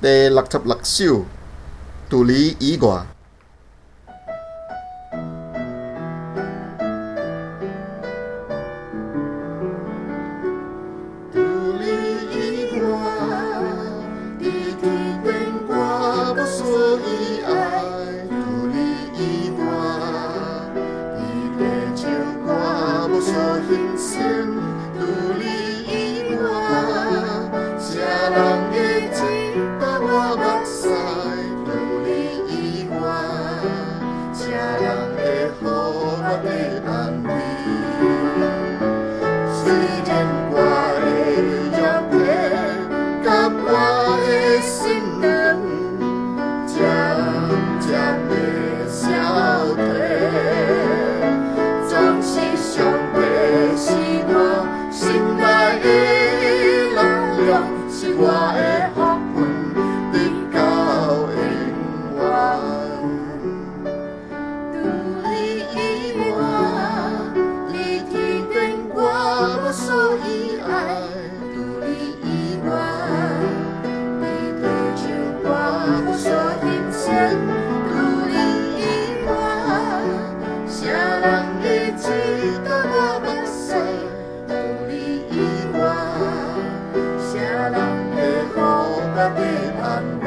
第66首，除你以外。除你以外，佇天頂我無所依愛。除你以外，佇地上我無所欣羨。除你以外，啥人會拭乾我目屎？除你以外，啥人會予我得安慰？雖然我的肉體佮我的心靈漸漸的消退，總是上帝是我心內的力量，是我的福分，直到永遠。除你以外，佇天頂我無所依愛。除你以外，佇地上我無所欣羨。除你以外，啥人會拭乾我目屎？除你以外，啥人會予我得安慰？